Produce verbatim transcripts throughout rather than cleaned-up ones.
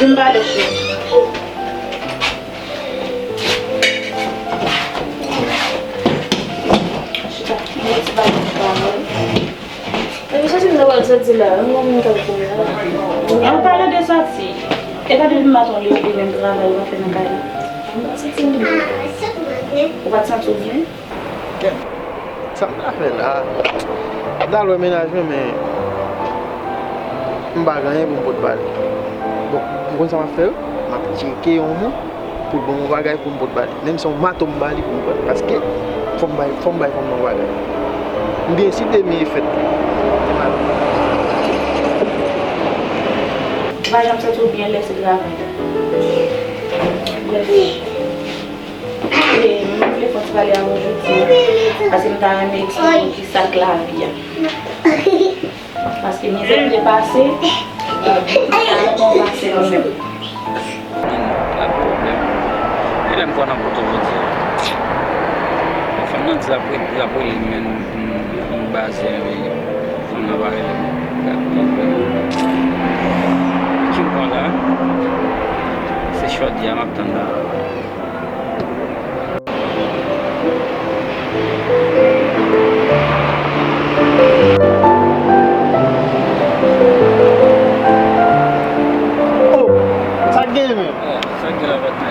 M pale cheri. Chita, yon ti bagay m pale. Epi soti m ta pral soti la, yon moun k ap vin la. An pale de soti. E pa depi maten w leve menm travay ou pa fè nan kay la. M pa soti m. Ou pa t santi w byen? Sa m ta fè la? M t al wè mennaj mwen, men m pa gen anyen pou m pot ba li. Bon, m konn sa m ap fè yo. M ap tcheke yon moun pou l ban m yon bagay pou m pot ba li. Menm si se yon mato m ba li pou m pran, paske fò m bay, fò m bay fanm nan yon bagay. M byen si demen e fèt. Ou pa janm santi w byen lè se travay. Lè E, m vle fè yon ti pale avè w jodi a, paske m ta renmen eksplike w kisa k lavi a. Paske mizè m te pase, e, m ta renmen w pase l menm. Pa gen pwoblèm. E lè m pran nan poto jodi a. Fanm nan di l ap rele, l ap rele m, men m, m, m baze, men fanm nan pa rele m. Ki m pran la? Se chòdi a m ap tann la. Oh, sa k genyen menm? Eh, sa k gen la, patnè?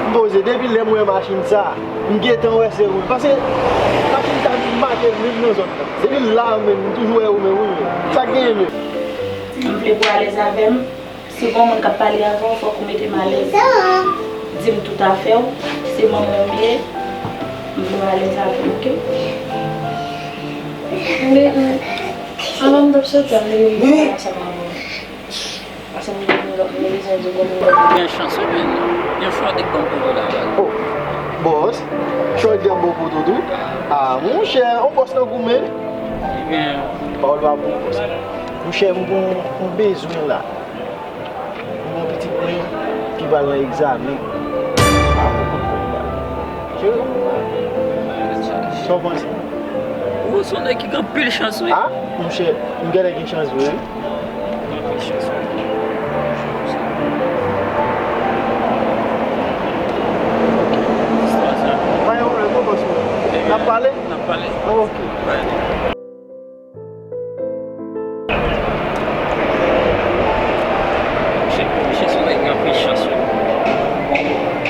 M poze, depi lè m wè machin sa, m gentan wè se ou. Paske machin sa vin make m menm nan zòn nan. Depi la menm, m toujou wè ou menm, wi menm. Sa k genyen menm? M vle pou w alèz avè m. Si gon moun k ap pale avè w, fòk ou mete m alèz. Di m tout afè w. Se manman w m ye. M vle w alèz avè m, oke? Men, anvan m t ap soti, m te gen pou m pale ansanm avè w. Paske m, m, m bezwen di w gon moun. Gen chans wi, men. Gen fwa de bon poto la. Oh, bòs. Chòdi ap bon poto tou. Ah, monchè, on bòs nan goumen. Ebyen. Pawòl pa pou bòs. Monchè, m gon, m bezwen la. Mwen pitit mwen ki pral nan egzamen. Cheri, sa w panse? Ou se yon nèg ki gen anpil chans, wi. Ah, monchè, m genlè gen chans vre, wi. Gen anpil chans, wi. Pa gen pwoblèm, non, bòs mwen. N ap pale? N ap pale. Ok. Bye. Misye, misye se yon nèg ki gen anpil chans, wi.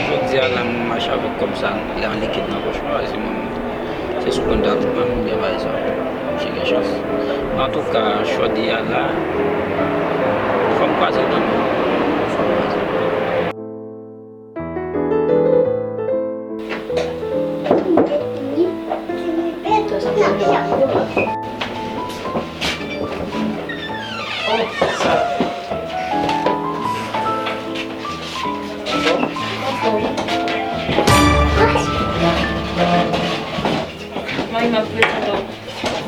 Jodi a la, m mache avèk kòb sa, li an likid nan pòch mwen, se mwen menm. Se sou kont lawout mwen, m byen bay sa. Misye gen chans. Men antouka, jodi a la, fò m kwaze dan m. Fò m kwaze dan m. Mwen, m ap prezante w.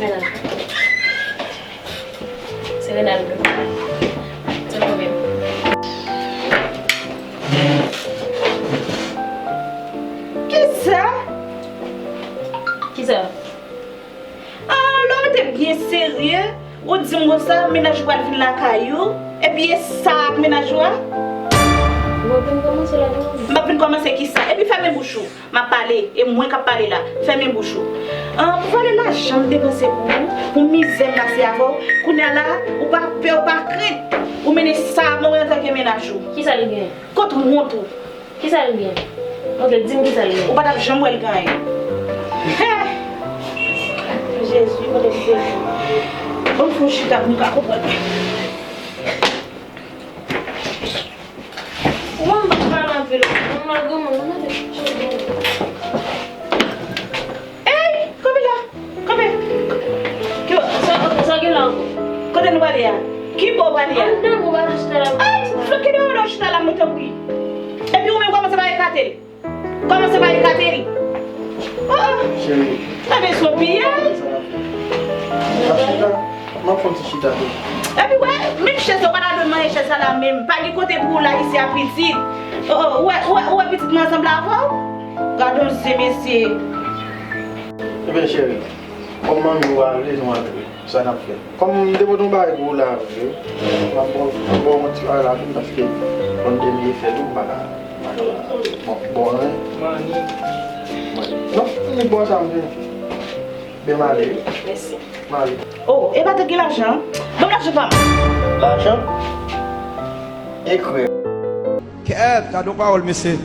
Mennaj. Se Renaldo. Se mwen menm. Kisa? Kisa? Ah, lè w te byen serye, ou di m konsa, mennaj ou pral vin lakay ou, epi e sa ak mennaj ou a? Mwen vin kòmanse la, non. M ap vin kòmanse kisa? Epi fèmen bouch ou. M ap pale, e mwen k ap pale la. Fèmen bouch ou. An, pou valè lajan m depanse pou ou, pou mizè m pase avè w, kounye a la, ou pa pè, ou pa krent. Ou mennen sa mwen antanke mennaj ou. Kisa l gen? Kot wont ou? Kisa l gen? Ok, di m kisa l gen. Ou pa t ap janm wè l gen anyen. Hè! Jezi, kote m te ye? Bon, fò w chita pou m ka konprann. Ou wè m pa pale anpil, ou konn mwen granmoun, mwen mete cheve. Ey, kanpe la, kanpe. Ki, sa, sa gen la ankò? Kote nou prale a? Ki bò w prale a? Anndan, nou prale chita la. Ay, fè ki dèyè w chita la, mwen tanpri. Epi ou menm kòmanse pa ekate l. Kòmanse pa ekate l. Oh, oh. Cheri. Tande son piyay. Sa n ap fè? N ap chita. M ap fè yon ti chita tou. Epi wè, menm chèz yo pa ta dwe manje chèz sa la menm. Pa gen kote pou w la isi a pitit. Oh, oh, ou wè, ou wè, ou wè pitit mwen ansanm la avè w? Gade yon zen mesye. Ebyen cheri. Kòm manmi w pa vle nou antre, sa n ap fè? Kòm m te pote yon bagay pou ou la vre, m ap ba w, m ap ba w yon ti bagay la vin paske konn te bliye fè tou, m pa ka, m pa ka, bon, bon, anyen. Mani. Non, m bon sa m vini. Ben m ale, wi. Mèsi. M ale. Oh, e pa te gen lajan? Ban m lajan pa m. Lajan? Ekrè. Kèt, gade yon pawòl, mesye.